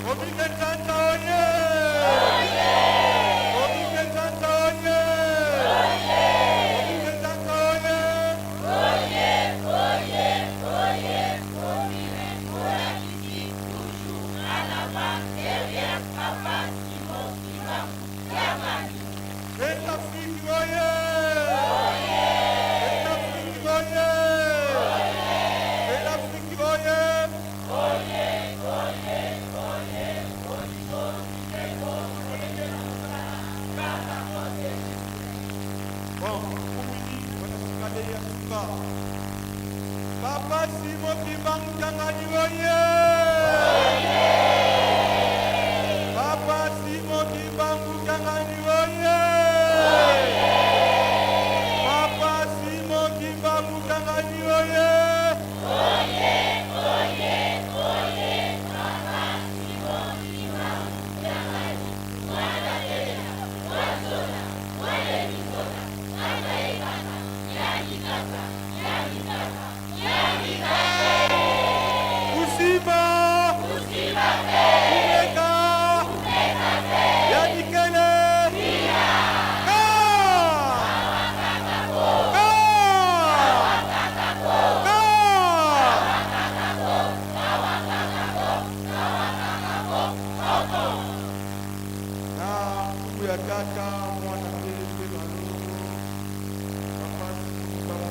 Komine Nzanza oye! Komine Nzanza oye! Komine Nzanza oye! Centrafrique oye! Centrafrique oye! Centrafrique oye! Bon, kumini wanasikale ya suka. Papa Simo Kimbangu Kiangani oye! Papa Simo Kimbangu Kiangani oye! Papa Simo Kimbangu Kiangani oye! Usima! Kumeka! Yanikele! Ka! Ka! Ka! Na ndugu ya tata mwana mpe mpe balongo papa Simon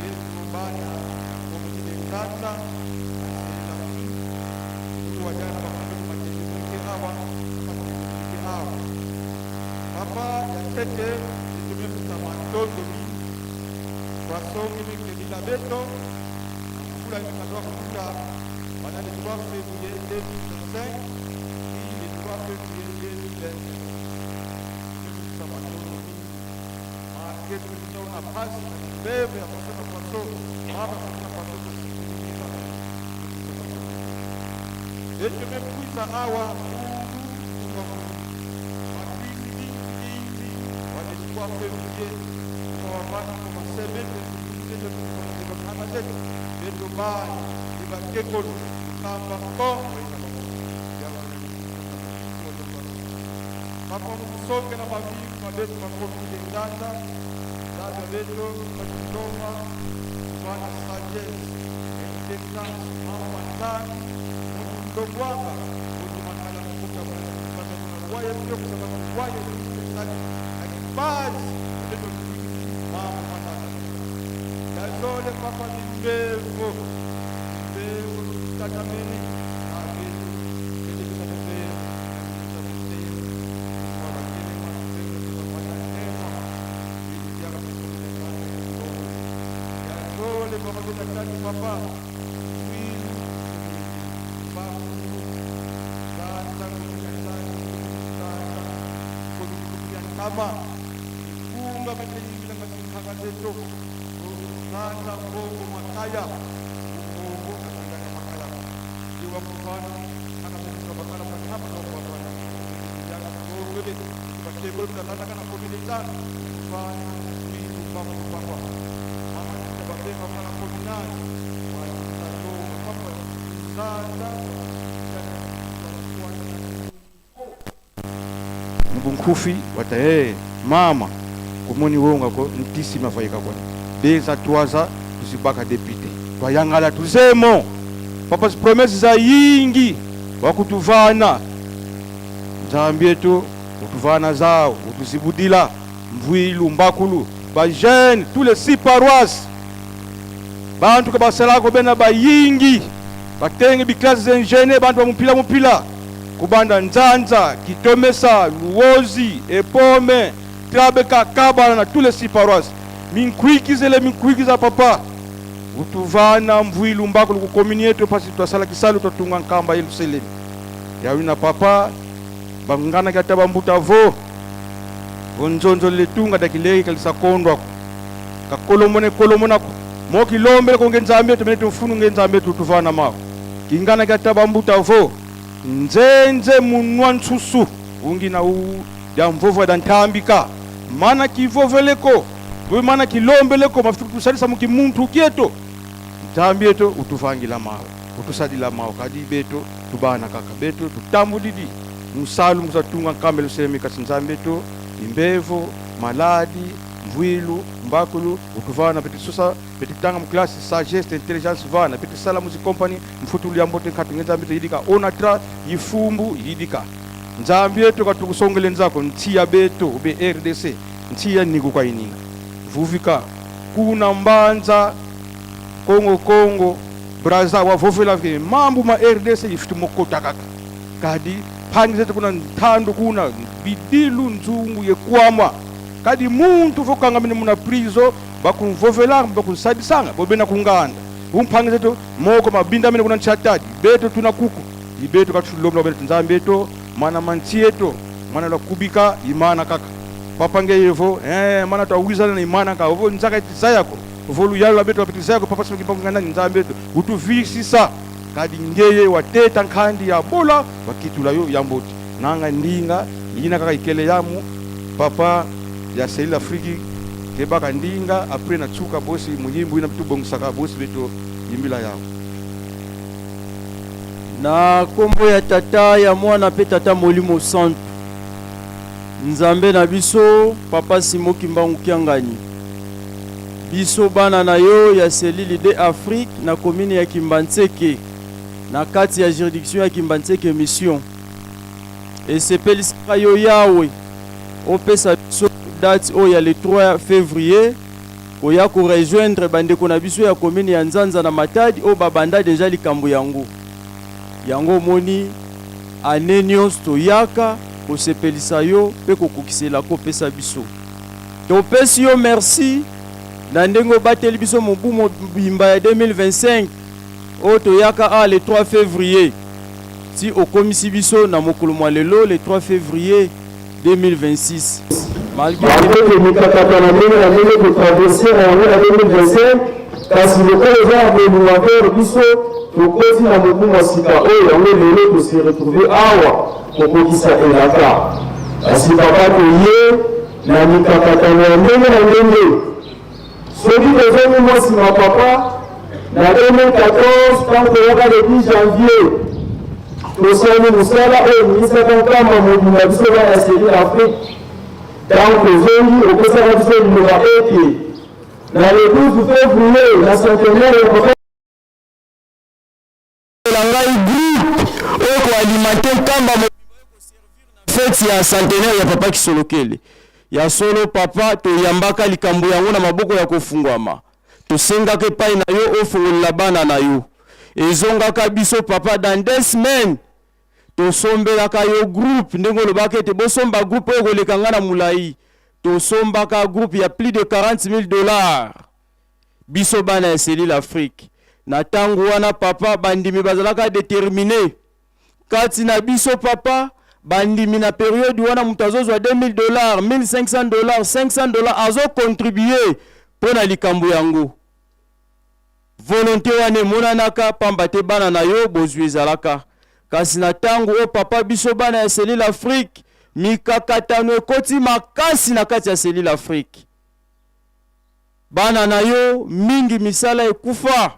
Yesu bana komini de Nzanza na ndugu wajana bakumbi matete awa matete awa papa ya tete etumie kusama ntoto mingi twasongi mikedi na beto na mvula imekatoka kukuta bana le 3 février 2025 puis le 3 février 2025 kusama ntoto mingi maake tulitaona pasi na mbebe ya kusema kwaso mama kusema kwaso kusikiliza etumekuisa awa uru matwiki mingi mingi wale 3 février tukawavana kwa masemete zetu beto bayi ibakekolo kukamba kongo papa mukusonge na mavivu mabetu makomile Nzanza dada beto bakitoma bwana sagesse intelligence mama nzangi mutundobwanga utumakala kukuta waye pio kusema waye akibazi beto mama mwana yazole papa mimbevo mbevo tatamene abeto papa kama ifunga matenyimila masikhaka leto usana mbongo makaya umbongo kakilaka makaya iwa kufana akapeleka bakala makama na kwabana yaka ngobebe bakebol mtatata kana kominitana kufana witu papa papa mama tababenga kana kominani wa papa zanda Nkunkufi wata hey, mama kumoni wonga ko ntisi mafaika kwa beza twaza tuzibaka député twayangala tuzemo papa promesse za yingi wakutuvana Nzambi yetu utuvana zao utuzibudila mvwilu mbakulu ba jeune tous les six paroisses bantu kabasalako bena bayingi batenge biklase zengene bantu bamupila mupila kubanda Nzanza Kitomesa Luozi Epome Trabeka Kabala na tous les six paroisses minkwikizele minkwikiza papa utuvana mvwilu mbakulu kukomini yetu pasi twasala kisalu twatunga nkamba Yerusalemu yawina papa bangana kata bambuta vo vonzonzo letunga dakileki kalisa kondwako kakolomone kolomonako mokilombele konge nzambe yetu mene tumfunu nge nzambe yetu tuvana mako kingana kata bambuta vo nzenze munwa nsusu ungi na u ya mvovo da ntambika mana kivoveleko Bobe mana kilombele koma tusalisa muki muntu kieto. Nzambi yetu utuvangila mawa, utusadila mawa kadi beto tubana kaka beto tutambulidi musalu musatunga nkambe lusemi kasi Nzambi yetu imbevo maladi mvwilu mbakulu utuvana peti susa peti tanga mu classe sagesse intelligence vana peti sala muzi company mfutulu ya mbote nkatu nzambi yetu yidika onatra yifumbu yidika Nzambi yetu katukusongele nzako ntia beto ube RDC ntia niku kwa ininga vuvika kuna mbanza Kongo Kongo Braza wavovela ve mambu ma RDC ifitu mokota kaka kadi phangi zetu kuna nthandu kuna bidilu nzungu yekwama kadi muntu vokanga mene muna prison bakumvovela bakusadisanga bobena kunganda umphangi zetu moko mabinda mene kuna nchatadi beto tuna kuku ibeto katulomla beto nzambe eto mana mantieto mana la kubika imana kaka papange yevo mana twawizana na imana ka ovo nzaka itizayako volu yalo beto apitizayako papa sima kimbangu ngana nzambe eto utuvisisa kadi ngeye wateta nkhandi ya bola wakitula yo yamboti nanga ndinga yina kaka ikele yamu papa ya Cellule Afrique kebaka ndinga apres na tsuka bosi muyimbu ina tubongisaka bosi beto yimbila yao. Na kombo ya tata ya mwana pe tata molimo santu Nzambe na biso papa Simo Kimbangu Kiangani, biso bana na yo ya Cellule de Afrique na commune ya Kimbanseke na kati ya juridiction ya Kimbanseke mission esepelisaka yo Yawe opesa biso date oyo ya le 3 février koya ko rejoindre bandeko na biso ya commune ya Nzanza na Matadi oyo babanda deja likambo yango. Yango omoni année nyonso toyaka kosepelisa yo pe kokokisela kopesa biso. Topesi yo merci na ndenge obateli biso mobu mobimba ya 2025 oyo toyaka a le 3 février ti okomisi biso na mokolo mwa lelo le 3 février 2026. Malgré que mikakatano ndenge na ndenge kotraverser yango na 2025, kasi lokola eza na bolingo envers biso, tokoti na mobu mwa sika oyo yango lelo tose retrouver awa kokokisa elaka. Kasi papa, toye na mikakatano ya ndenge na ndenge. Soki tozongi mwa nsima papa, na 2014 ntango toyaka le 10 janvier, tosali mosala oyo eningisaka nkamba mobimba biso bana ya Cellule Afrique. Ntango tozongi, opesaka biso liloba ete na le 12 février na centenaire ya papa na ngai groupe oyo koalimenter nkamba fête ya centenaire ya papa Kisolokele. Ya solo papa, toyambaka likambo yango na maboko ya kofungwama, tosengaka epai na yo ofungolela bana na yo. Ezongaka biso papa, dans 2 semaines tosombelaka yo groupe ndenge olobaka ete bosomba groupe oyo koleka nga na molai. Tosombaka groupe ya plus de 40 000 $, biso bana ya Cellule Afrique. Na ntango wana papa, bandimi bazalaka déterminé kati na biso papa. Bandimi na période wana, moto azozwa 2000 $, 1500 $, 500 $, azocontribuer mpo na likambo yango. Volonté wana emonanaka pamba te bana na yo bozwi ezalaka. Kasi na ntango oyo papa, biso bana ya Cellule Afrique, mikakatano ekoti makasi na kati ya Cellule Afrique. Bana na yo mingi misala ekufa,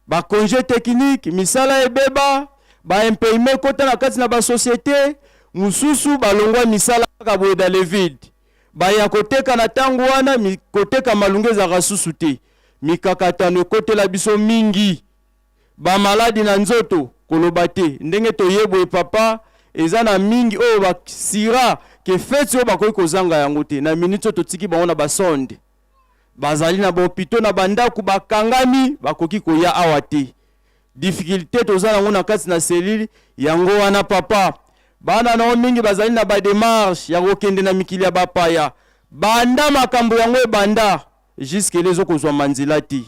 bacongé technique, misala ebeba, baimpayement ekota na kati na basociété mosusu, balongwa misala kaka boye dans le vide. Baya koteka na ntango wana, koteka malungu ezalaka susu te. Mikakatano ekotela biso mingi, bamaladi na nzoto koloba te. Ndenge toyeboye papa, eza na mingi oyo basira ke feti oyo bakoki kozanga yango te. Na miniti oyo totiki bango na basonde, bazali na bahôpitaux, na bandako bakangami, bakoki koya awa te. Difficulté toza nango na kati na cellule yango wana papa. Bana nango mingi bazali na badémarche ya kokende na mikili ya bapaya. Banda makambo yango ebanda jusque-là ezokozwama nzela te.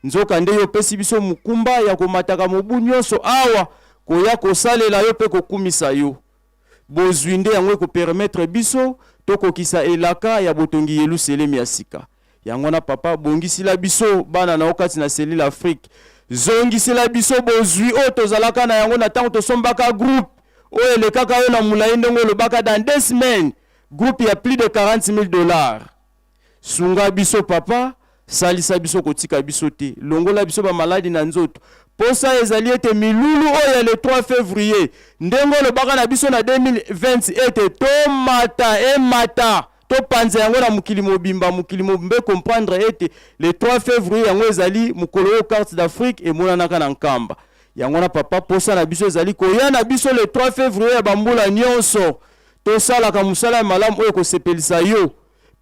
Nzoka nde yo opesi biso mokumba ya komataka mobu nyonso awa koya kosalela yo mpe kokumisa yo. Bozwi nde yango ekopermettre biso tokokisa elaka ya botongi Yelusalemi ya sika. Yango wana papa, bongisila biso bana na yo kati na Cellule Afrique, zongisela biso bozwi oyo tozalaka na yango na ntango tosombaka groupe oyo elekaka yo na molai ndenge olobaka dans 2 semaines, groupe ya plus de 40 000 $. Sunga biso papa, salisa biso kotika biso te. Longola biso ba maladi na nzoto. Posa ezali ete milulu oyo ya le 3 fevrier ndenge olobaka na biso na 2020 ete tomata emata topanza yango na mokili mobimba, mokili mobimba e comprendre ete le 3 fevrier yango ezali mokolo oyo carte d'Afrique emonanaka na Nkamba. Yango wana papa, posa na biso ezali koya na biso le 3 fevrier ya bambula nyonso tosalaka mosala ya malamu oyo ekosepelisa yo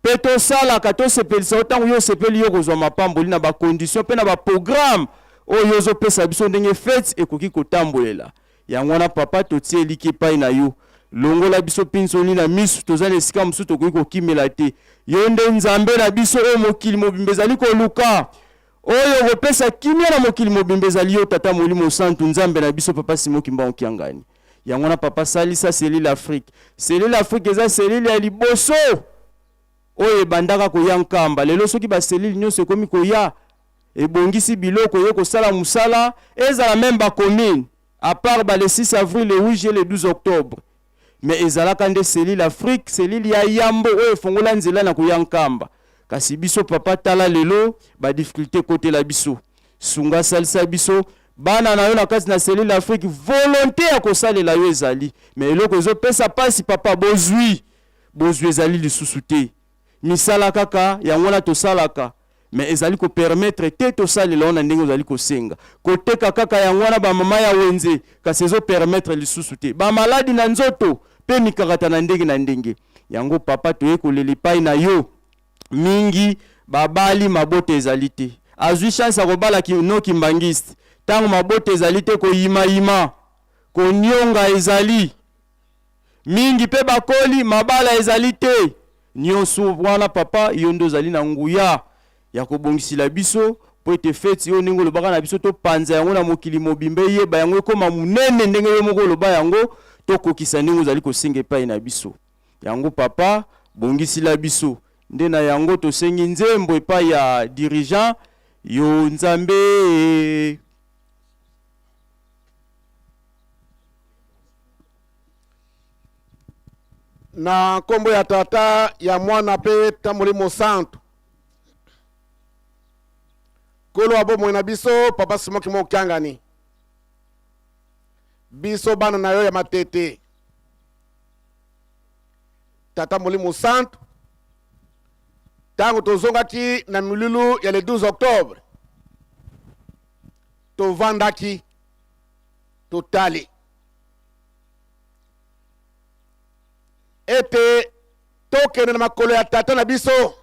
mpe tosalaka tosepelisa yo. Ntango yo osepeli, yo kozwa mapamboli na bacondition mpe na baprogramme oyo ozopesa biso ndenge fete ekoki kotambolela. Yango wana papa, totie eliki epai na yo. Longola biso mpinzoli na miso, toza na esika mosusu tokoki kokimela te. Yo nde Nzambe na biso oyo mokili mobimba ezali koluka, oyo okopesa kimia na mokili mobimba ezali yo Tata Molimo Santu, Nzambe na biso, papa Simon Kimbangu Kiangani. Yango wana papa, salisa cellule Afrique. Cellule Afrique eza cellule ya liboso oyo ebandaka koya Nkamba. Lelo soki baselile nyonso ekomi koya, ebongisi biloko, eye kosala mosala, ezala meme bacommune à part ba le 6 avril, le 8 juillet, le 12 octobre, mais ezalaka nde cellule Afrique, cellule ya yambo oyo efongola nzela na koya Nkamba. Kasi biso papa, tala lelo badifficulté ekotela biso. Sunga, salisa biso bana na yo na kati na cellule Afrique. Volonté ya kosalela yo ezali, mais eloko ezopesa pasi papa, bozwi bozwi ezali lisusu te. Misala kaka yango wana tosalaka, mais ezali kopermettre te tosalela wana ndenge ozali kosenga. Koteka kaka yango wana bamama ya wenze, kasi ezopermettre lisusu te. Bamaladi na nzoto mpe mikakata na ndenge na ndenge. Yango papa, toye kolela epai na yo mingi. Babali, mabota ezali te. Azwi chance ya kobala no kimbangiste, ntango mabota ezali te, koyimayima, konionga ezali mingi, mpe bakoli, mabala ezali te. Nyonso wana papa, yo nde ozali na nguya ya kobongisila biso mpo ete feti oyo, ndenge olobaka na biso, topanza yango na mokili mobimba, eyeba yango, ekóma monene ndenge yo moko oloba yango, tokokisa ndenge ozali kosenga epai na biso. Yango papa, bongisila biso nde na yango tosengi nzembo epai ya dirigeant yo Nzambe. Na nkombo ya Tata, ya Mwana mpe ta Molimo Santu. Nkolo wa bomoi na biso, Papa Simon Kimbangu Kiangani, biso bana na yo ya Matete, Tata Molimo Santu, ntango tozongaki na milulu ya le 12 octobre, tovandaki, totali ete tokende na makolo ya tata na biso,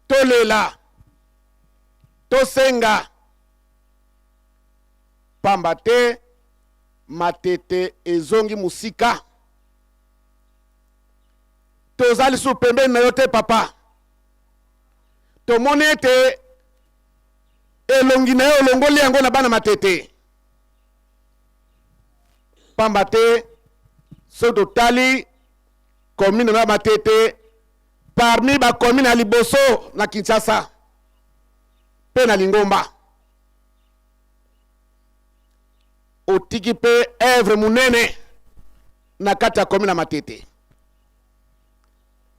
tolela, tosenga, pamba te Matete ezongi mosika. Toza lisusu pembeni na yo te papa. Tomoni ete elongi na yo olongoli yango na bana Matete, pamba te soki totali commune na Matete, parmi bacommune ya liboso na Kinshasa mpe na lingomba, otiki mpe œuvre monene na kati ya commune ya Matete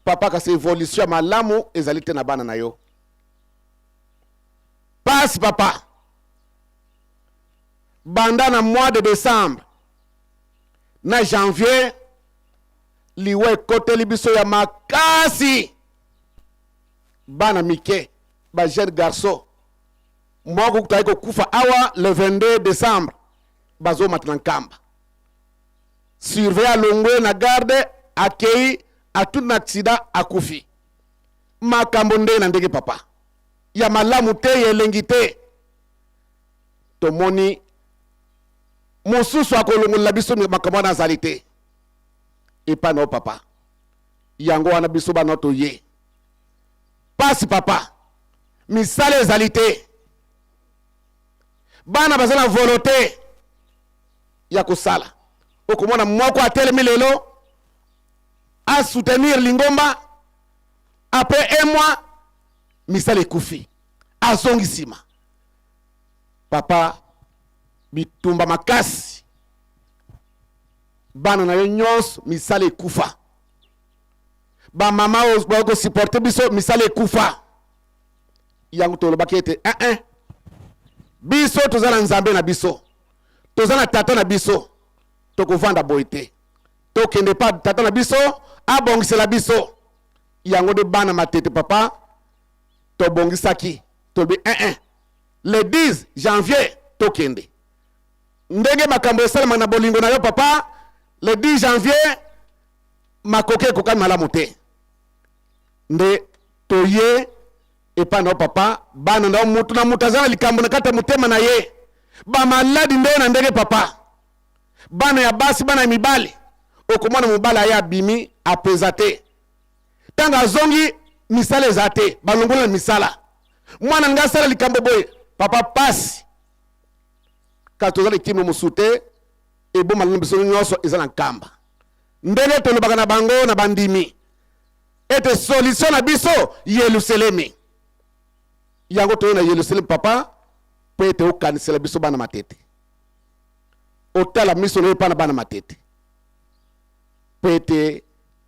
papa, kasi évolution ya malamu ezali te na bana na yo. Pasi papa, banda na mois de décembre na janvier, liwa ekoteli biso ya makasi. Bana mike, ba jeune garçon, moko kutu ayaki kokufa awa le 22 décembre, bazomata na Nkamba, surveillant alongwe na garde, akei atuti na accident, akufi. Makambo ndenge na ndenge papa, ya malamu te, ya elengi te. Tomoni mosusu akolongolela biso makambo wana azali te epai na yo papa. Yango wana biso bana toye. Pasi papa, misala ezali te, bana baza na volonté ya kosala. Okomona moko atelemi lelo asoutenir lingomba, après un mois misala ekufi, azongi nsima. Papa, bitumba makasi, bana na yo nyonso misala ekufa. Bamama oyo bakoki kosupporte biso, misala ekufa. Yango tolobaki ete eh, eh. Biso toza na Nzambe na biso, toza na tata na biso, tokovanda boye te, tokende pa tata na biso abongisela biso. Yango nde bana Matete papa tobongisaki, tolobi eh, eh. Le 10 janvier tokende ndenge makambo esalema na bolingo na yo papa. Le 10 janvier makoki ekokani malamu te, nde toye epai na yo papa. Bana na yo, mutu na mutu aza na likambo na kati ya motema na ye, bamaladi ndenge na ndenge papa, bana ya basi, bana ya mibali. Okomona mobali aye abimi apeza te, ntango azongi misala eza te, balongola na misala. Mwana ngai asala likambo boye papa, pasi. Kasi toza likimo mosusu te, eboma na biso nyonso eza na nkamba. Ndenge tolobaka na bango na bandimi ete solution na biso Yelusalemi. Yango toye na Yelusalemi papa, mpo ete okanisela biso bana Matete, otala miso na yo epai na bana Matete, mpo ete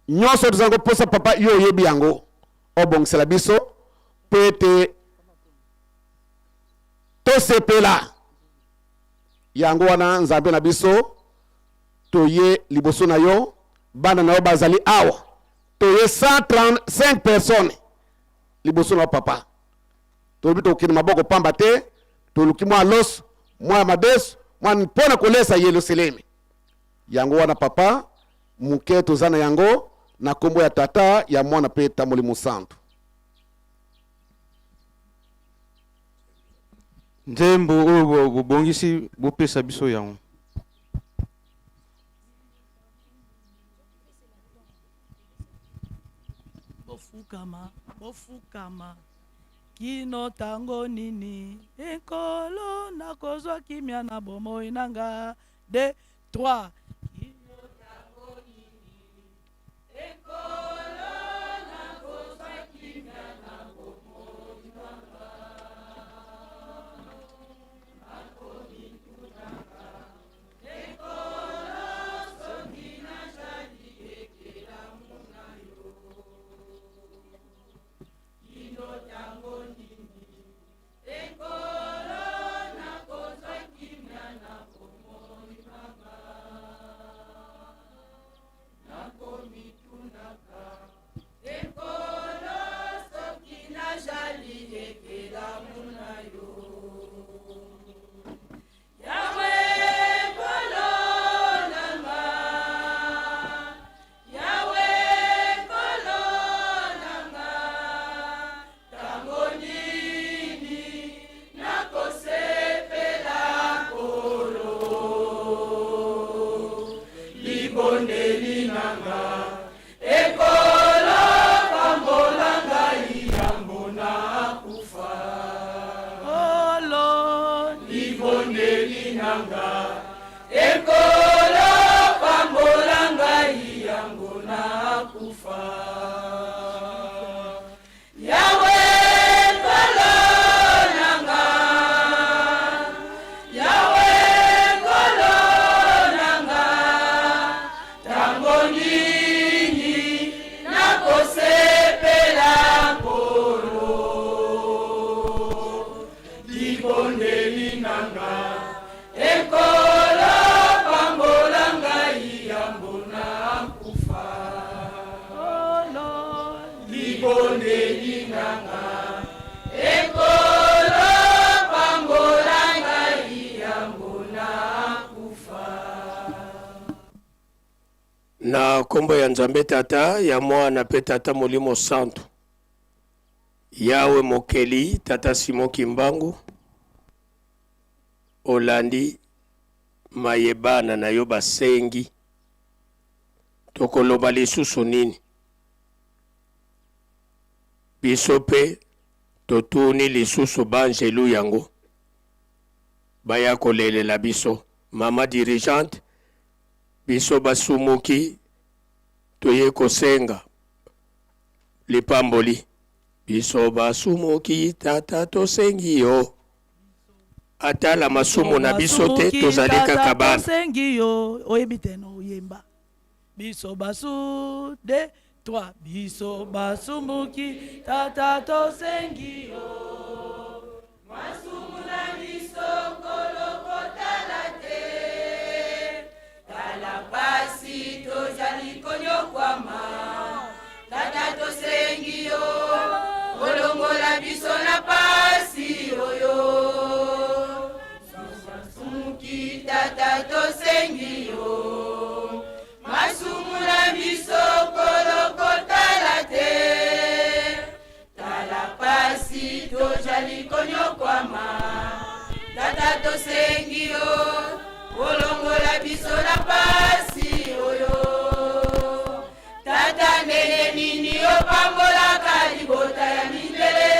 nyonso toza yango mposa papa, yo oyebi yango, obongisela biso mpo ete tosepela. Yango wana Nzambe na biso, toye liboso na yo, bana na yo bazali awa, toye 135 personnes liboso na yo papa. Tolobi tokokende maboko pamba te, toluki mwa loso, mwa madesu, mwa mpo na kolesa Yelusalemi. Yango wana papa, moke toza na yango, na kombo ya Tata, ya Mwana mpe ta Molimo Santu. Nzembo oyo bobongisi, bopesa biso yango. Bofukama, bofukama kino tango nini? Ekolo nakozwa kimia na bomoi na nga. 2 3. Kino tango nini? Ekolo nakozwa kimia na bomoi na nga. Nakomitunaka ekolo soki nazali ekelamu na yo. Kino tango nini? Ekolo nakozwa kimia na bomoi na nga. Nakomitunaka ekolo soki nazali ekelamu na yo. Yawe Nkolo na nga, Yawe Nkolo na nga, tango nini nakosepela Nkolo, libondeli na nga Ekolo pambola ngai yambo nakufa. Nkolo libondeli na nga. Ekolo pambola ngai yambo nakufa. Yawe Nkolo na nga, Yawe Nkolo na nga, tango nini nakosepela Nkolo, libondeli na nga, Ekolo pambola ngai yambo nakufa. Libondeli na nga, Ekolo pambola ngai yambo nakufa. Na kombo ya Nzambe Tata, ya Mwana pe Tata Molimo Santu. Yawe Mokeli, Tata Simon Kimbangu, olandi maye bana na yo basengi, tokoloba lisusu nini? Biso pe totuni lisusu b'angelu yango baya kolelela biso. Mama dirigeante, biso basumuki toye kosenga lipamboli. Biso basumuki tata tosengi yo atala masumu na biso te, tozali kaka bana. Tosengi yo oyebi te no oyemba biso basu de. 3 biso basumbuki tata tosengi yo masumu na biso nkolo kotala te tala pasi tozali konyokwama tata tosengi yo kolongola biso na pasi oyo basumuki tata tosengi yo masumu na biso kolo kotala te tala pasi tozali konyokwama tata tosengi yo kolongola biso na pasi oyo tata ndenge nini opambolaka libota ya mindele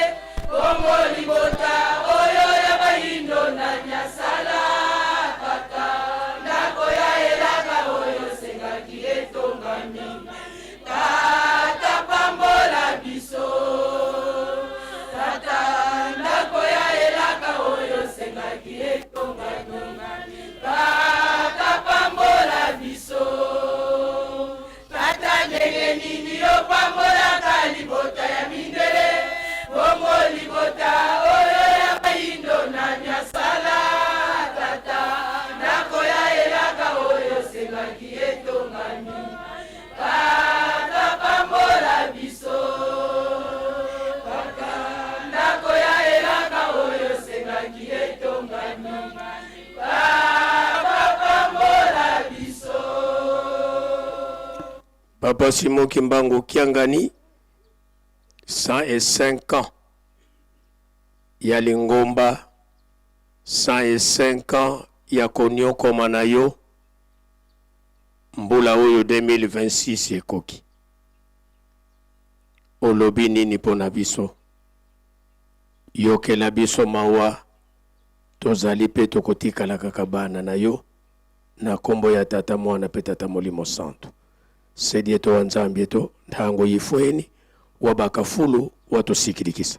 bongo libota oyo ya bayindo nani asala kaka ndako ya elaka oyo osengaki etongami tata pambola biso tata ndako ya elaka oyo osengaki etongami tata pambola biso tata ndenge nini opambolaka libota ya mindele bongo libota oyo ya bayindo nani asala tata ndako ya elaka oyo osengaki etongami tata pambola biso tata ndako ya elaka oyo osengaki etongami tata pambola biso. Papa Simon Kimbangu Kiangani, 105 ans ya lingomba, 105 ans ya koniokoma na yo, mbula oyo 2026 ekoki. Olobi nini mpo na biso? Yokela biso mawa, tozali mpe tokotikala kaka bana na yo, na kombo ya Tata, Mwana mpe Tata Molimo Santu. Sedi eto wa Nzambi eto ntango yifweni wa bakafulu wa tosikilikisa.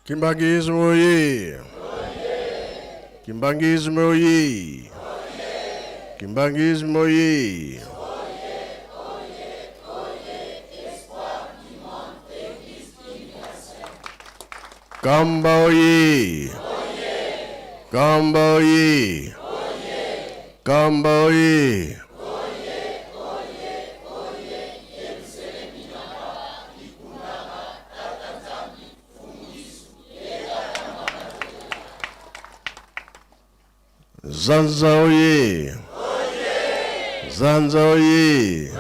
Kimbanguisme oye! Kimbanguisme oye! Kimbanguisme oye! Kamba oye! Kamba oye! Kamba oye! Zanza oye! Zanza oye!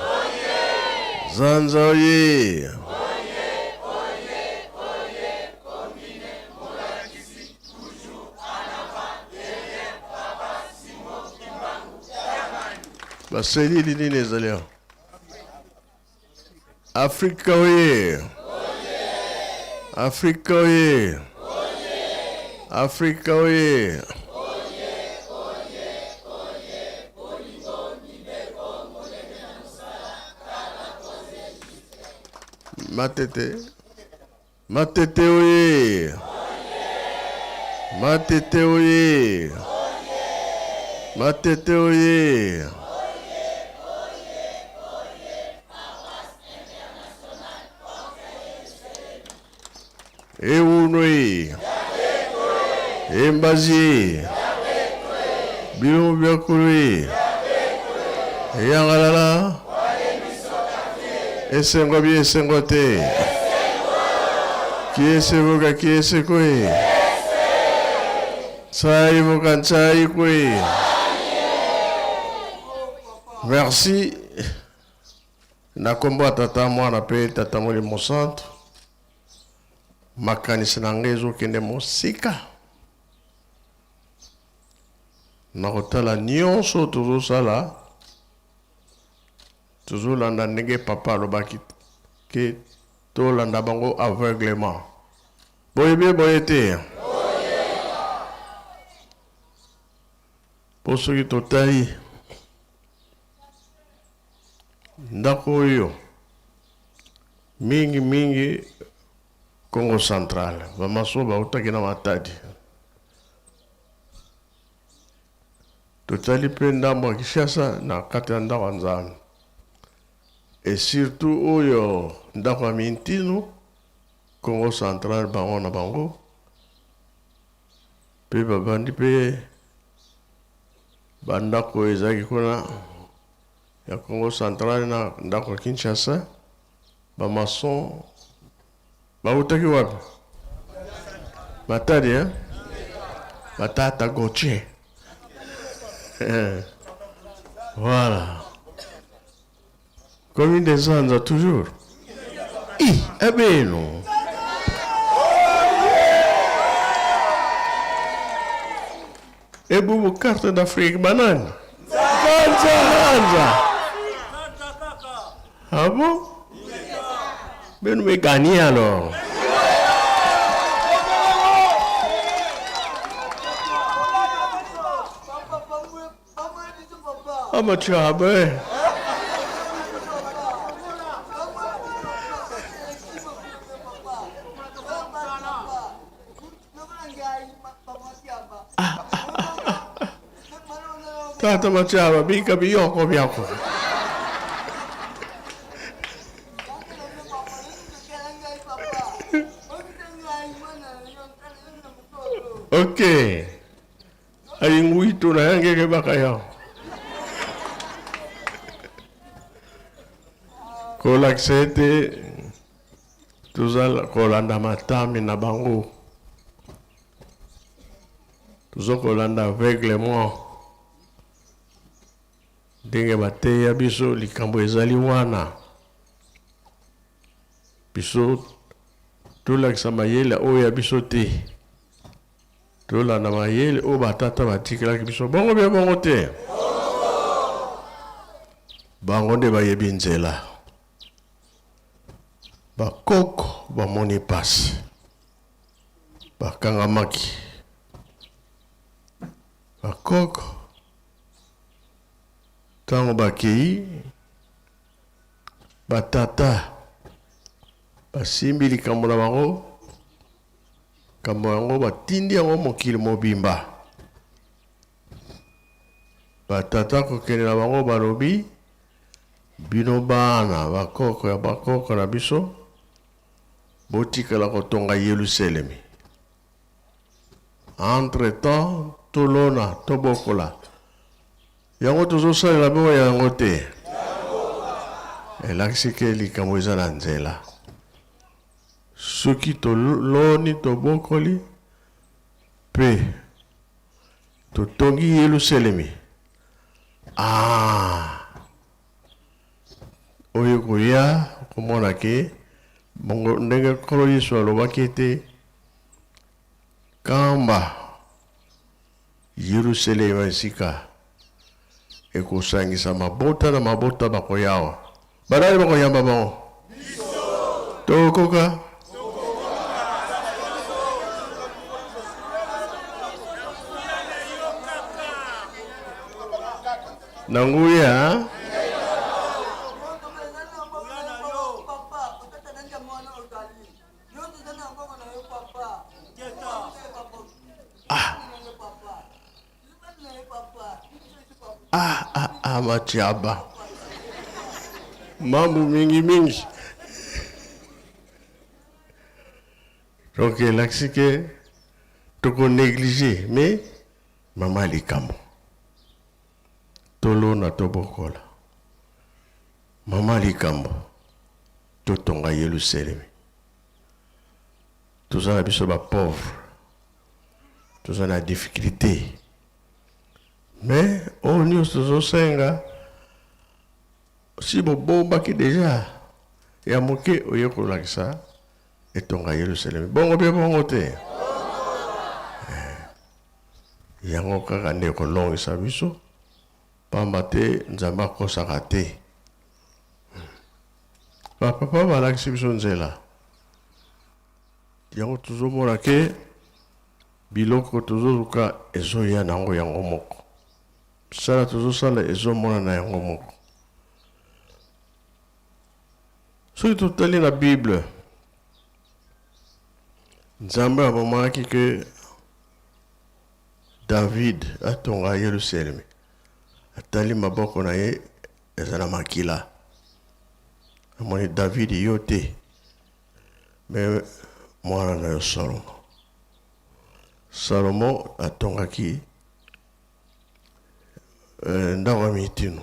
Zanza oye! Baselili nini ezali awa? Afrika oye! Afrika oye! Afrika oye! Matete. Matete oye! Matete oye! Matete oye! Ewuno e. Embazi e. Bilongo bya kolo e. Eyangalala. Esengo bi esengo te. Kiese voka kiese kwe. Tsai voka tsai kwe. Merci. Na kombo ya tata mwana pe tata molimo santu. Makanisi na ngai ezokende mosika na kotala nyonso tozosala, tozolanda ndenge papa alobaki ke tolanda bango aveuglement. Boye bien boye te? Po soki totali ndako oyo mingi mingi Congo central, bamaso bautaki na Matadi. Totali mpe ndambo ya Kinshasa na kati ya ndako ya Nzambe, et surtout oyo ndako ya Mintino, Congo central, bango na bango mpe babandi mpe bandako ezalaki kuna ya Congo central na ndako ya Kinshasa. Ba maçon bautaki wapi? Matadi, hein? Batata Gauthier. Voilà. Commune des Anza toujours. I, eh ben non. Ebubu carte d'Afrique banane. Nzanza, Nzanza. Ah bon? Mais nous gagné alors. Ah bah tu as ben. Tata Machaba, bika biyoko byako. Ok. Ayinguito na yangeke bakaya. Kolakisa ete toza kolanda matami na bango, toza kolanda aveuglement ndenge bateya biso. Likambo ezali wana, biso tolakisa mayele oyo ya biso te, tolanda mayele oyo batata batikelaki biso. Bongo bia bongo te, bango nde bayebi nzela. Bakoko bamoni pasi, bakangamaki. Bakoko ntango bakei, batata basimbi likambo na bango, likambo yango batindi yango mokili mobimba. Batata kokende na bango balobi, bino bana bakoko ya bakoko na biso, botikala kotonga Yelusalemi. Entre temps tolona tobokola yango, tozosalela bongo yango te, elakisi ke likambo eza na nzela. Soki toloni tobokoli mpe totongi Yelusalemi, ah, oyo koya komona ke bongo ndenge Nkolo Yesu alobaki ete kamba Yerusalemi esika ekosangisa mabota na mabota bakoyawa. Banani bakoyamba bango? Tokoka na nguya. Ah, ah, ah, Matiaba, mambo mingi mingi. Donc elakisi ke toko negliger mais mama likambo tolona tobokola mama likambo totonga Yelusalemi toza na biso ba pauvre toza na difficulté mais oyo nyonso tozosenga si bobombaki deja ya moke oye kolakisa etonga Yelusalemi. Bongo mpe bongo te? Eh, yango kaka nde ekolongisa biso, pamba te Nzambe akosaka te. Bapapa balakisi biso nzela, yango tozomona ke biloko tozoluka ezoya nango yango moko, misala tozosala ezomonana yango moko. Soki totali na Bible, Nzambe abomaki ke David atonga Yelusalemi. Atali maboko na ye eza na makila. Amoni David yo te, me mwana na yo Salomo. Salomo atongaki eh, ndako ya mitino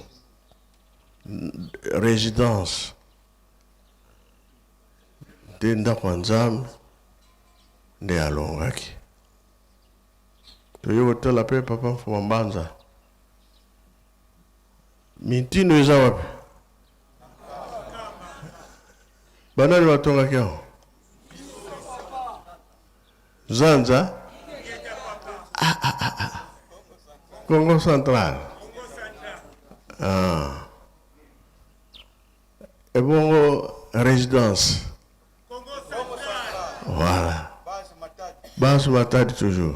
residence nde ndako ya Nzambe nde alongaki. Toye kotala mpe papa Mfuma Mbanza, mitino eza wapi? Banani batongaki yango? Zanza ah, ah, ah, ah. Congo Central ah. Ebongo résidence voilà base Matadi toujours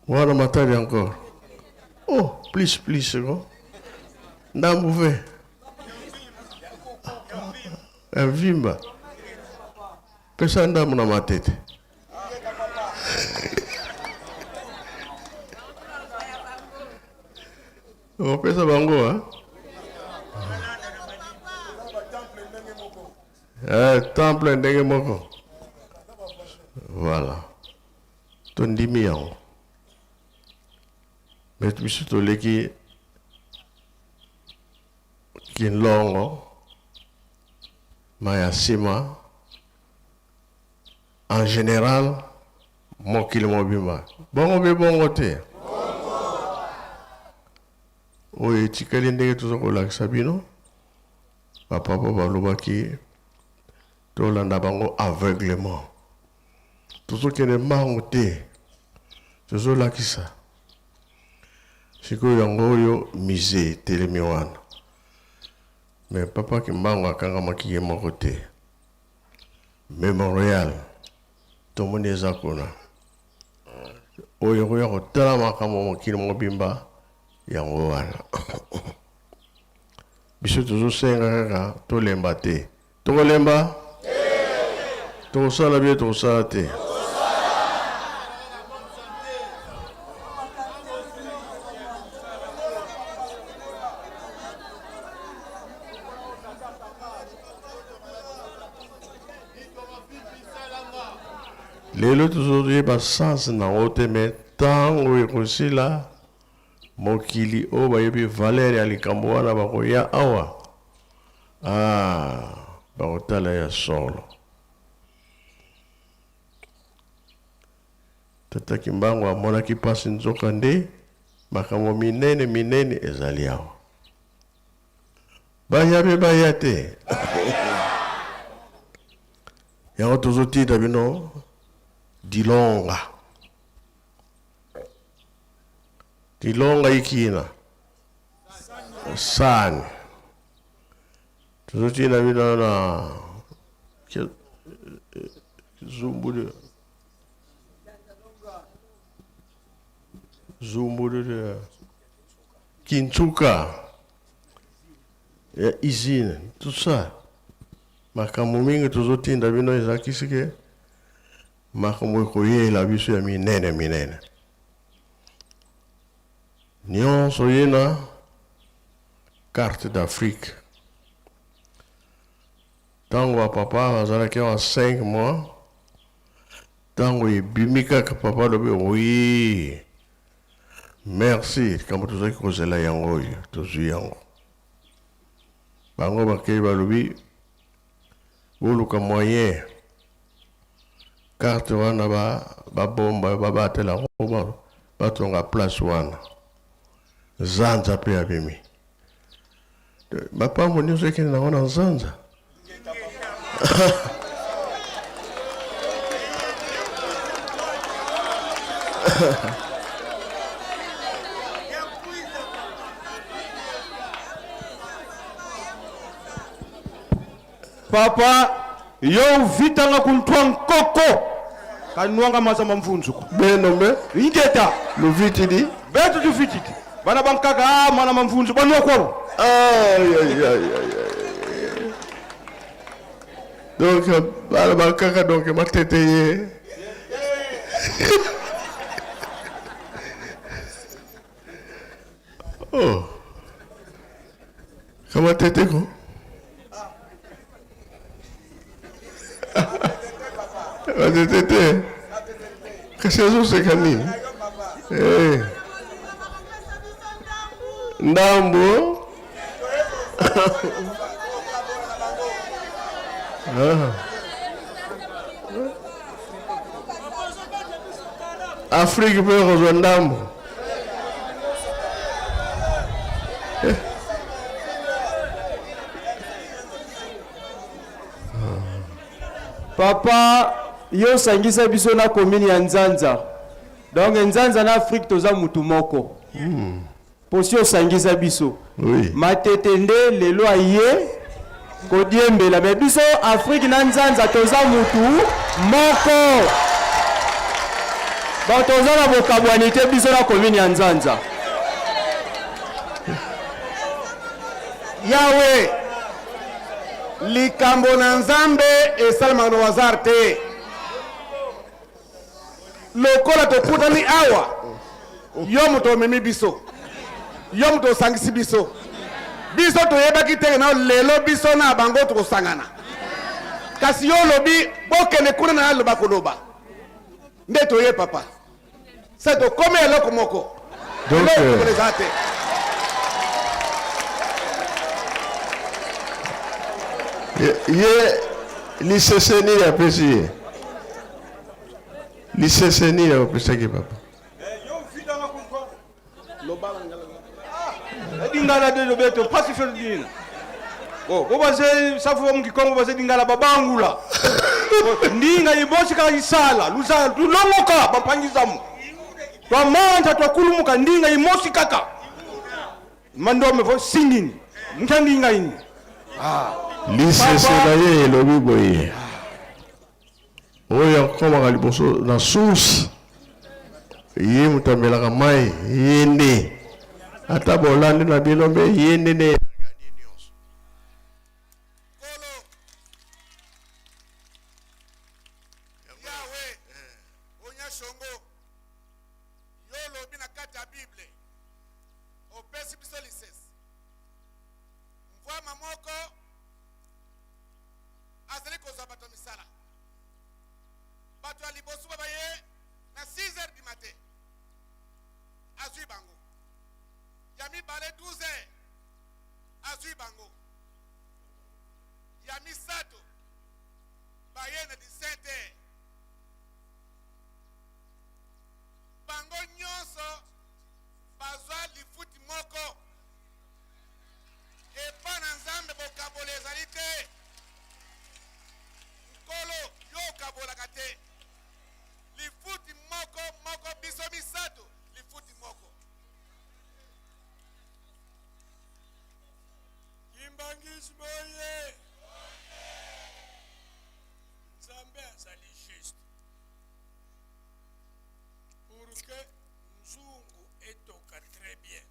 wana Matadi encore oh plus plus ko ndambu ve vimba Pesa ndambo na matete. Opesa bango hein? Eh, temple ndenge moko. Voilà. Tondimi yango. Mais biso toleki Kinlongo Maya sima en general mokili mobimba bongo be bongo te oyo etikali ndenge toza kolakisa bino bapapa balobaki tolanda bango aveuglement tozokende mbangu te tozolakisa sikoyo yango oyo musée etelemi wana Mais papa kimbangu akangamaki ye moko te memorial tomoni eza kuna oyo ekoya kotala makambo mokili mobimba yango wana biso tozosenga kaka tolemba te tokolemba tokosala bie tokosala te lelo tozoyeba sens nango te me ntango ekosila mokili oyo bayebi valeur ya likambo wana bakoya awa ah, bakotala ya solo Tata Kimbangu amonaki pasi nzoka nde makambo minene minene ezali awa. Baya pe baya te. Yango tozotinda bino dilonga. Dilonga ikina. Sani. Tozotinda bino na Zumbulu. Zumbulu. Kintuka. Ya usine, tout ça. Makambo mingi tozotinda bino ezalakisi ke makambo ekoyela biso ya minene minene. Nyonso ye na carte d'Afrique. Tango ba papa bazalaki awa 5 mois. Ntango ebimi kaka papa alobi oui. Merci, likambo tozalaki kozela yango oyo, tozwi yango. Bango bakei balobi boluka moyen carte wana ba babomba babatela yango batonga place wana. Zanza mpe abimi. Mapango nyonso ekende nango na nzanza. Papa, yo uvitanga kuntwa nkoko kanwanga maza mamvunzuko beno mbe ingeta luvitidi betu tuvitidi bana bankaka ah, mwana mamvunzu banwa kwabo Aïe, aïe, aïe, aïe, aïe. Donc, bana bankaka donc matete ye. Oh. Kama tete ko? Matete te. Kasi azoseka nini? Eh. Ndambo. Ah. Afrique mpe ekozwa ndambo. Eh. Papa, yo osangisa biso na commune ya Nzanza. Donc Nzanza na Afrique toza mutu moko. Hmm. Posi osangisa biso. Oui. Matete nde lelo aye kodiembela mais biso Afrique na Nzanza toza mutu moko. Donc toza na bokabwani te biso na commune ya Nzanza. Yawe, likambo na Nzambe esalemaka na hasard te. Lokola tokutani awa, yo moto omemi biso, yo moto osangisi biso. Biso toyebaki te na lelo biso na bango tokosangana, kasi yo olobi bokende kuna na aloba koloba nde toye papa. Se tokomi eloko moko. Donc, Eloko eza te. Ye lisese nini apesi ye? Lisese nini apesaki papa? Lingala de lobeto pasi fe dina. Bo bo baze safu wa mukikongo baze lingala babangula. Ndinga ibosi ka isala luza tulongoka bampangizamu. Twamanta twakulumuka ndinga imosi kaka. Mandome vo singini. Mutya ndinga ini. Ah. Lisese na ye elobi boye. Oyo akomaka liboso na source ye moto amelaka mai ye nde ata bolandi na bino mpe ye nde nde Yo olobi na kati ya Bible, opesi biso lisese. Mvwama moko azali kozwa bato ya misala. Bato ya liboso babaye na 6 heures du matin, azwi bango. Ya mibale 12 heures, azwi bango. Ya misato baye na 17 heures. Bango nyonso bazwa lifuti moko. Epa na Nzambe bokabola ezali te. Nkolo, yo okabolaka te. Lifuti moko moko, biso misato, lifuti moko. Kimbanguisme oye! Nzambe azali juste. Pour que nzungu etoka très bien,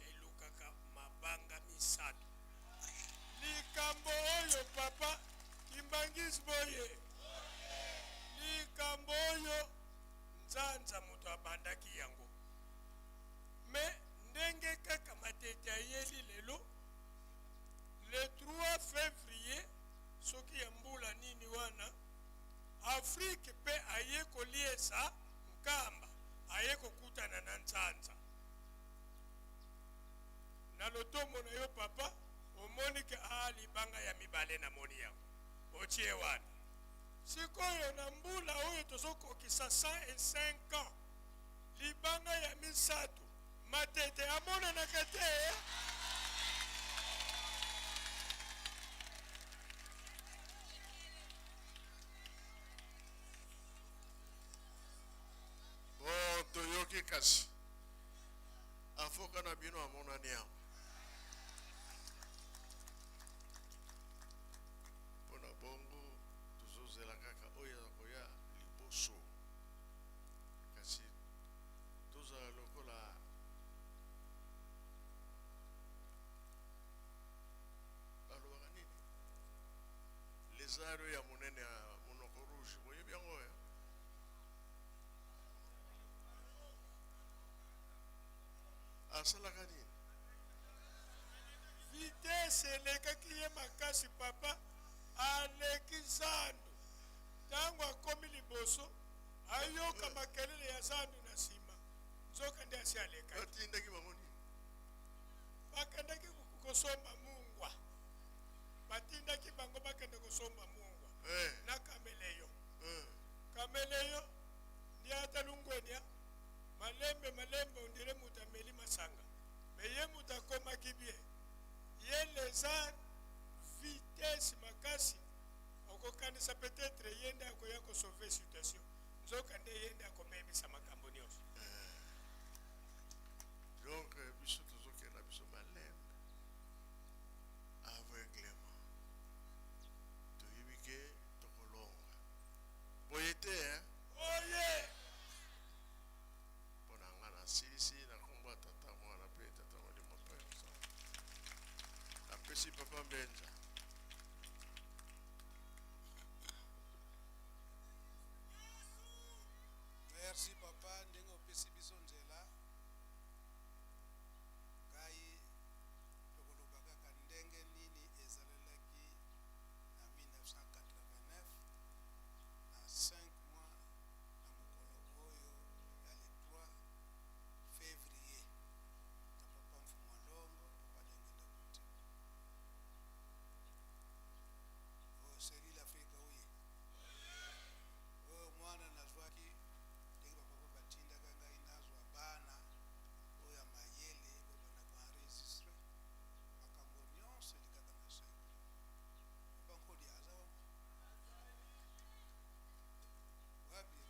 elukaka mabanga misatu. Likambo oyo papa kimbanguisme oye! Likambo oyo Nzanza moto abandaki yango. Mais ndenge kaka Matete ayeli lelo, le 3 fevrier soki ya mbula nini wana, Afrique pe aye. kolekisa Nkamba, aye kokutana na Nzanza. Na lotombo na yo papa, omoni ke ah libanga ya mibale namoni yango. Otie wana. Sikoyo na mbula oyo tozokokisa 105 ans, libanga ya misato, Matete amonanaka te. Bon, toyoki kasi avoka na bino amonani awa mpo na bongo tozozela kaka oyo akoya liboso kasi tozala lokola balobaka nini lezard oyo ya monene ya monoko rouge boyebi yango oyo asalaka nini Vitesse elekaki ye makasi papa aleki zando tango akomi liboso ayoka makelele ya zando na sima nzoka nde asi alekaki. Batindaki bango nini? Bakendaki kosomba mungwa, batindaki bango bakende kosomba mungwa eh. na kameleyo eh. Kameleyo nde ata lungwenia malembe malembe ondire moto ameli masanga me ye moto akomaki bien ye lezard vitesse makasi okokanisa peut-etre ye nde akoya ko sauver situation nzoka nde ye nde akobebisa makambo nionso. Eh, donc euh, biso tozokenda biso malembe aveuglement toyebi ke tokolonga boye te eh? Oye! Mpo na nga nasilisi na nkombo ya Tata, Mwana mpe Tata Molimo mpe Mosantu. Napesi Papa Mbenza. Merci papa ndenge opesi biso nzela ngai tokoloba kaka ndenge nini ezalelaki na 1989 na 5 mois na mokolo oyo ya le 3 fevrier na papa Mfumua Longo, papa Diangienda Kuntima. Oyo Cellule Africa oye. Oyo mwana nazwaki ndenge ba papa batindaka ngai nazwa bana oyo ya mayele babanda ko enregistrer makambo nionso elekaka na cercle. Papa Nkodia aza wana? Wapi?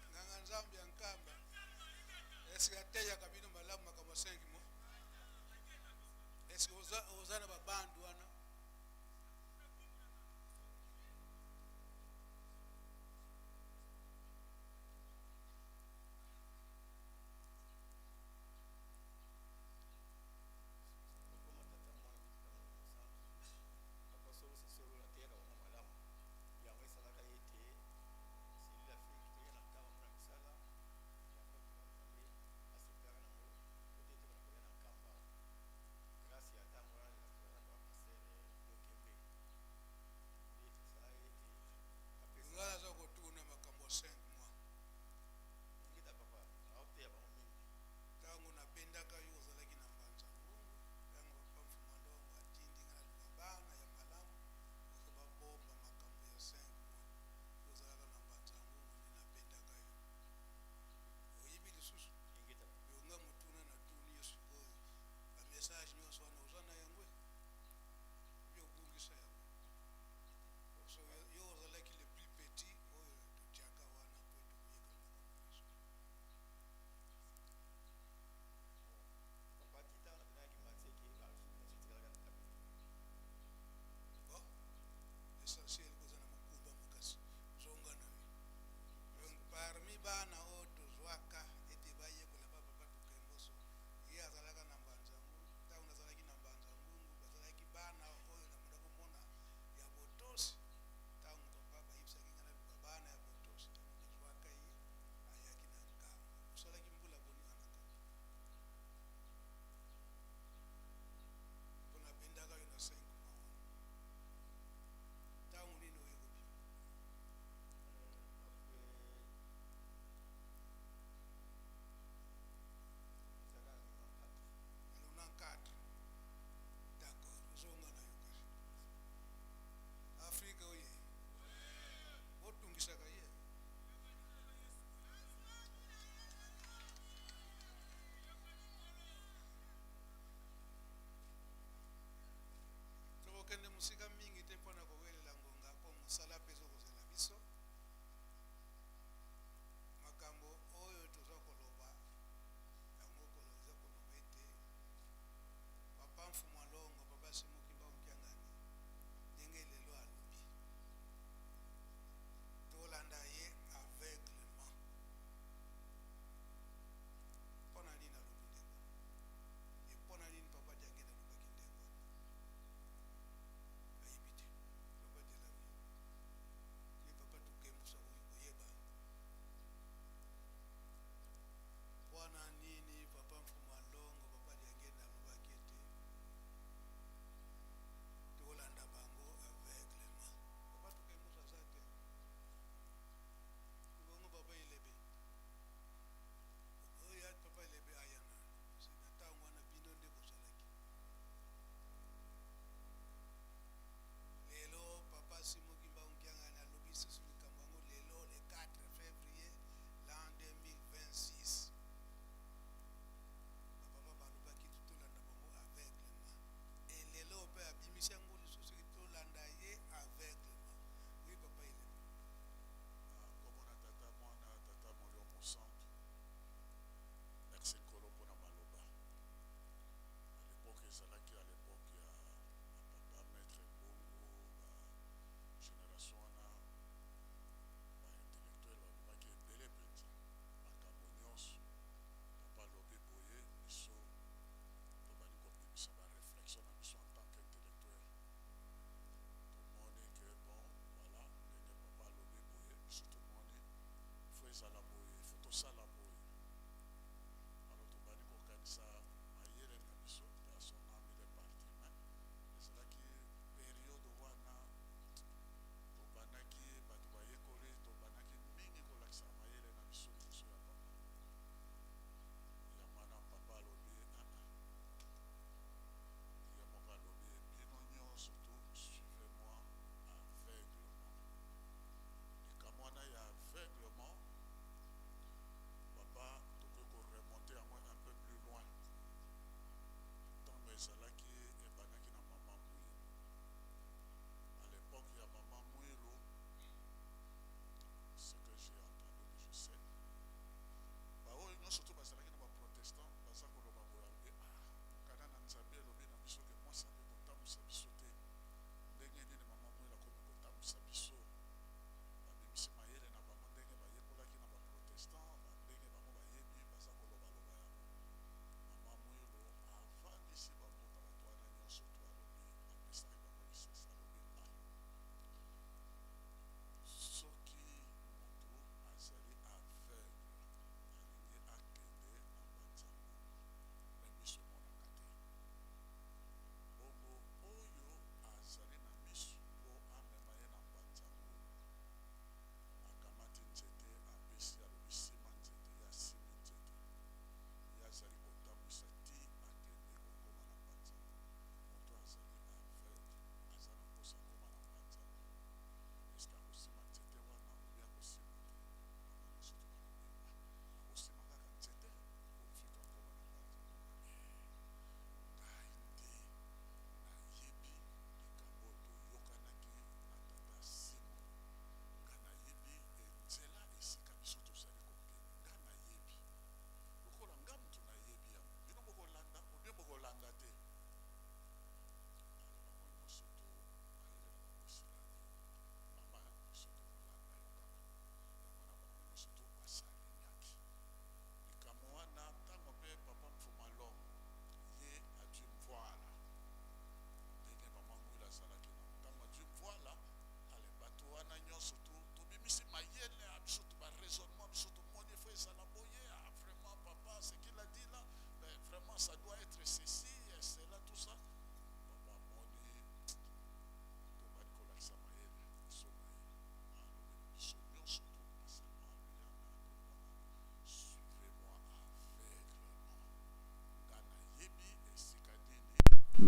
Nganga Nzambe ya Nkamba, eske ateyaka bino malamu makambo ya 5 mois? Eske oza, oza na babandu wana? Okoma tata mwana mpe tata molimo santu. Papa solo se solo nateyaka bango malamu. Yango esalaka ete cellule Afrique toya na Nkamba mpo na misala yango Nzambe asepelaka nango po te tobanda koya na Nkamba awa. Grace ya tango wana tozalaka na ba pasteur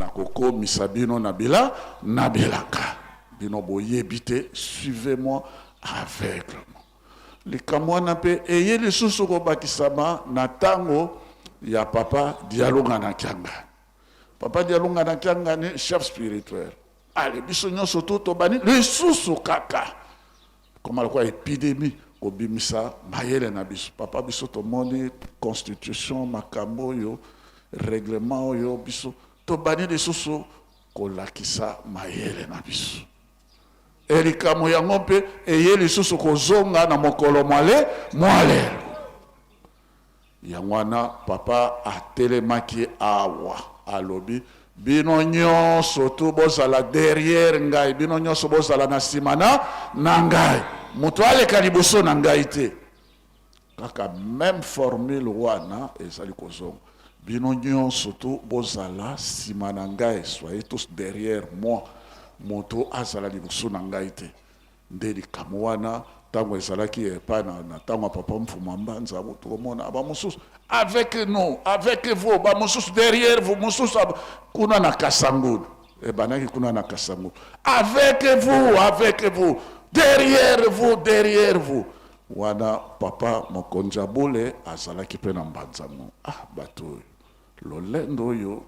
Nakokomisa bino na bila na bilaka. Bino boyebi te, suivez-moi aveuglement. Likambo wana mpe eye lisusu kobakisama na tango ya Papa Dialungana Kiangani. Papa Dialungana Kiangani, chef spirituel. Ale biso nyonso tu tobandi lisusu kaka koma lokola epidemie kobimisa mayele na biso. Papa biso tomoni constitution makambo oyo règlement oyo biso tobandi lisusu kolakisa mayele na biso. E likambo yango mpe eye lisusu kozonga na mokolo mwale mwa lelo. Yango wana papa atelemaki awa alobi bino nyonso tu bozala derrière ngai, bino nyonso bozala na nsima na na ngai, moto aleka liboso na ngai te. Kaka meme formule wana ezali kozonga, bino nyonso tu bozala nsima na ngai, soyez tous derrière moi, moto azala liboso na ngai te. Nde likambo wana tango ezalaki epai na, na tango ya papa Mfuma Mbanza, tokomona ba mosusu avec nous, avec vous, ba mosusu derrière vous, mosusu kuna na Kasangulu, ebandaki kuna na Kasangulu, avec vous, avec vous, derrière vous, derrière vous. Wana papa mokonzi ya bule azalaki mpe na Mbanza ngo. Ah, bato oyo lolendo oyo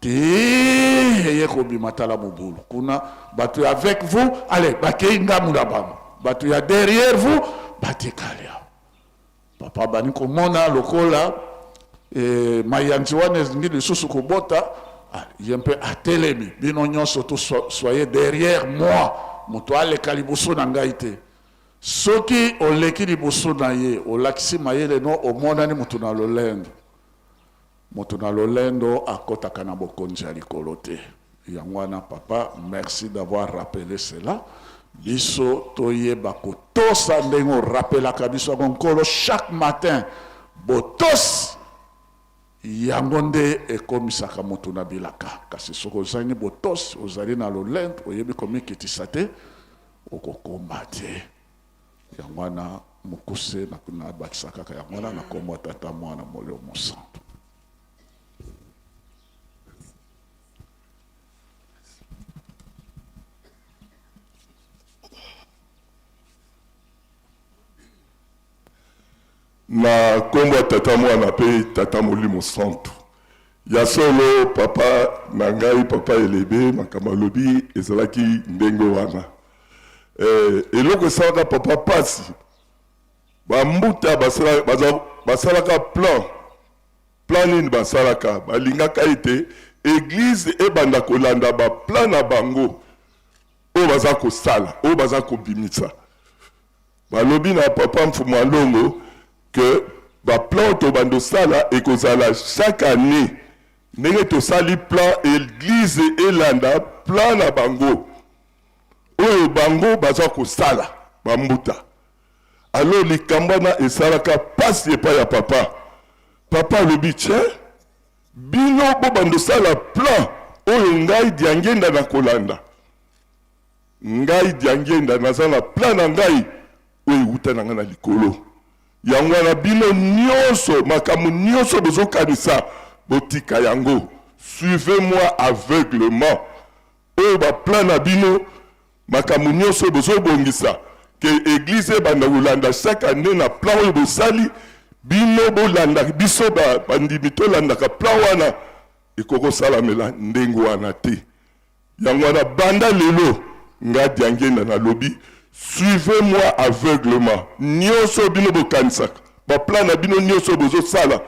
Te eye kobima tala mobulu kuna bato ya avec vous allez bakei ngambu na bango bato ya derrière vous batikali awa papa bani komona lokola eh, mayanzi wana elingi lisusu kobota ah, ye mpe atelemi bino nyonso to soyez derrière moi moto aleka liboso na ngai te soki oleki liboso na ye olakisi mayele no omonani moto na lolendo Moto na lolendo akotaka na bokonzi ya likolo te. Yango wana papa, merci d'avoir rappele cela. Biso toyeba kotosa ndenge orappelaka biso yango Nkolo chaque matin. Botosi yango nde ekomisaka moto na bilaka. Kasi soki ozangi botosi, ozali na lolendo, oyebi komikitisa te, okokoma te. Yango wana mokuse nabakisa kaka yango wana na kombo ya Tata, Mwana, Molimo Mosantu. Na kombo ya Tata, Mwana pe Tata Molimo Santu. Ya solo papa na ngai papa Elebe makambo alobi ezalaki ndenge wana. Eh, eloko esalaka papa pasi ba mbuta basalaka, basalaka plan plan nini basalaka balingaka ete eglise ebanda kolanda ba plan na bango oyo baza kosala oyo baza kobimisa Balobi na papa Mfumu Alongo que ba plan oyo tobanda osala ekozala chaque annee ndenge tosali plan eglise elanda plan na bango oyo bango baza kosala ba mbuta. Alors likambo wana esalaka pasi epai ya papa. Papa alobi tiens bino bobanda osala plan oyo ngai Diangienda nakolanda. Ngai Diangienda naza na plan na ngai oyo ewuta na ngai na likolo. Yango wana bino nionso makambo nionso bozokanisa botika yango. Suivez moi aveuglement. Oyo ba plan na bino makambo nionso bozobongisa que eglise ebanda kolanda chaque annee na plan oyo bosali bino bolanda biso bandimi tolandaka plan wana ekokosalamela ndenge wana te. Yango wana banda lelo nga Diangienda nalobi suivez moi aveuglement nioso oyo bino bokanisaka ba plan na bino nioso oyo bozo sala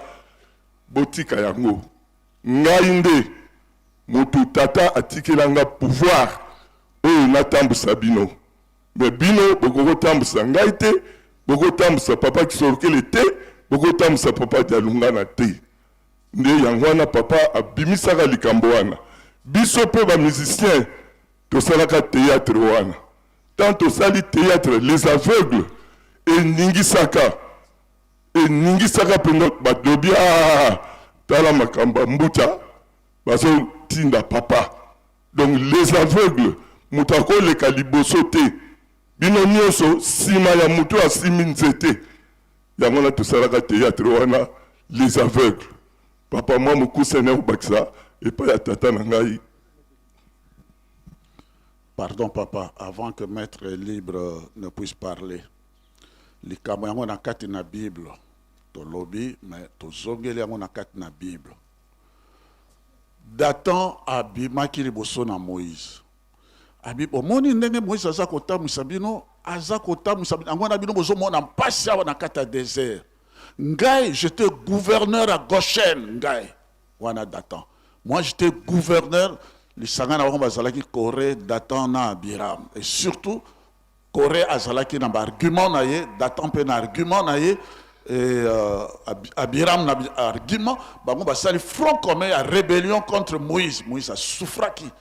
botika yango ngai nde mutu tata atikela nga pouvoir oyo natambusa bino mais bino bokoko tambusa ngai te boko tambusa papa Kisolokele te boko tambusa papa Dialungana te. Nde yango wana papa abimisaka likambo wana. Biso pe ba musiciens tosalaka theatre wana. Tant tosali theatre les aveugles eningisaka eningisaka penza balobi aah tala makambo ya mbuta bazo tinda papa. Donc les aveugles moto akoleka liboso te bino nionso sima ya moto oyo asimbi nzete. Yango wana tosalaka theatre wana les aveugles. Papa mwa mokuse na kobakisa epai ya tata na ngai. Pardon papa, avant que maitre libre ne puisse parler, likambo yango na kati na bible tolobi mais tozongeli yango na kati na bible. Dathan abimaki liboso na Moïse. Abi bomoni ndenge Moïse aza kotambwisa bino, aza kotambwisa bino yango wana bino bozomona mpasi awa na kati ya desert. Ngai j'étais gouverneur à Goshen, ngai wana Dathan. Moi j'étais gouverneur, lisanga na bango bazalaki Corée, Dathan na Abiram. Et surtout Corée azalaki na ba argument na ye, Dathan mpe na argument na ye, et Abiram na argument, bango basali front commun ya rébellion contre Moïse. Moïse asouffraki.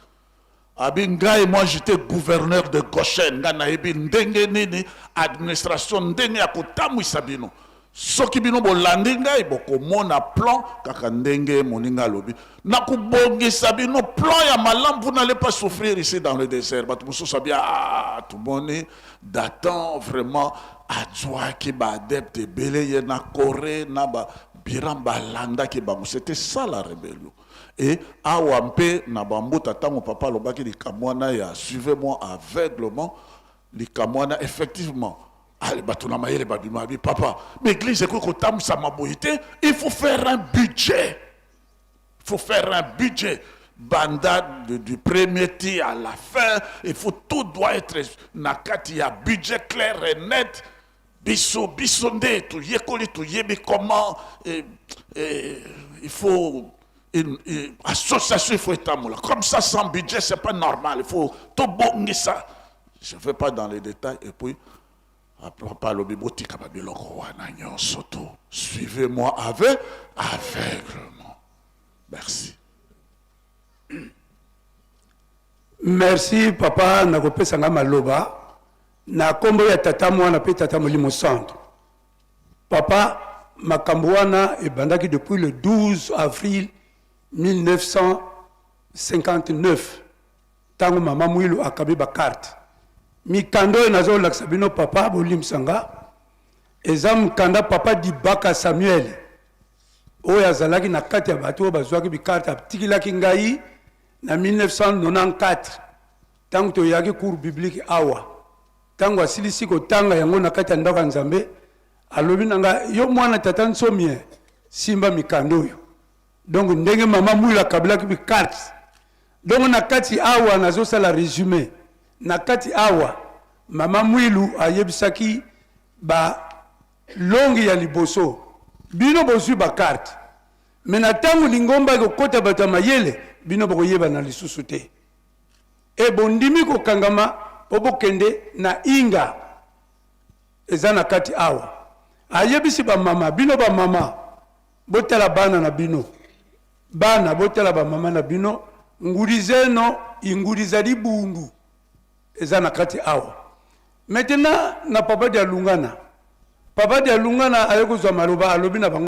Abi ngai moi j'étais gouverneur de Goshen, ngai nayebi ndenge nini administration ndenge ya kotambwisa bino. Soki bino bolandi ngai bokomona plan kaka ndenge moninga alobi. Nakobongisa bino plan ya malamu, vous n'allez pas souffrir ici dans le désert. Bato mosusu abi ah tomoni Dathan vraiment azwaki ba adepte ebele ye na Corée na ba Biram balandaki bango. C'était ça la rébellion. Et awa mpe na bambuta ntango papa alobaki likambo wana ya suivez-moi aveuglement, likambo wana effectivement allez, bato na mayele babima bi papa, mais église ekoki kotambwisama boye te, il faut faire un budget. Il faut faire un budget. Banda du premier tir à la fin, il faut tout doit être na kati ya budget clair et net. Biso biso nde toyekoli toyebi comment et, il faut une association, il faut etambola comme ça sans budget, c'est pas normal, il faut tobongisa. Je ne vais pas dans les détails. Et puis après papa alobi botika babiloko wana nyonso to suivez-moi avec aveuglement. Merci. Merci papa nakopesa nga maloba na nkombo ya tata mwana mpe tata molimo santo. Papa, makambo wana ebandaki depuis le 12 avril 1959 ntango mama Mwilu akabi bacarte. Mikanda oyo nazolakisa bino papa, bolimbisa nga, eza mokanda papa Dibaka Samuel oyo azalaki na kati ya bato oyo bazwaki bicarte, atikilaki ngai na 1994 ntango toyaki cours biblique awa. Ntango asilisi kotanga yango na kati ya ndako ya Nzambe, alobi na ngai, yo mwana tata Nsomie, simba mikanda oyo. Donc ndenge mama Mwilu akabelaki bicarte, donc na kati awa nazosala résumé. Na kati awa mama Mwilu ayebisaki balongi ya liboso, bino bozwi bacarte, me na ntango lingomba ekokɔta bato ya mayele, bino bokoyebana lisusu te. E bondimi kokangama mpo bokende na Inga. Eza na kati awa ayebisi bamama, bino bamama botala bana na bino, bana botala bamama na bino, nguli zeno inguli zali bundu. Eza na kati awa. Maintenant na papa Dialungana, papa Dialungana aye kozwa maloba, alobi na bango.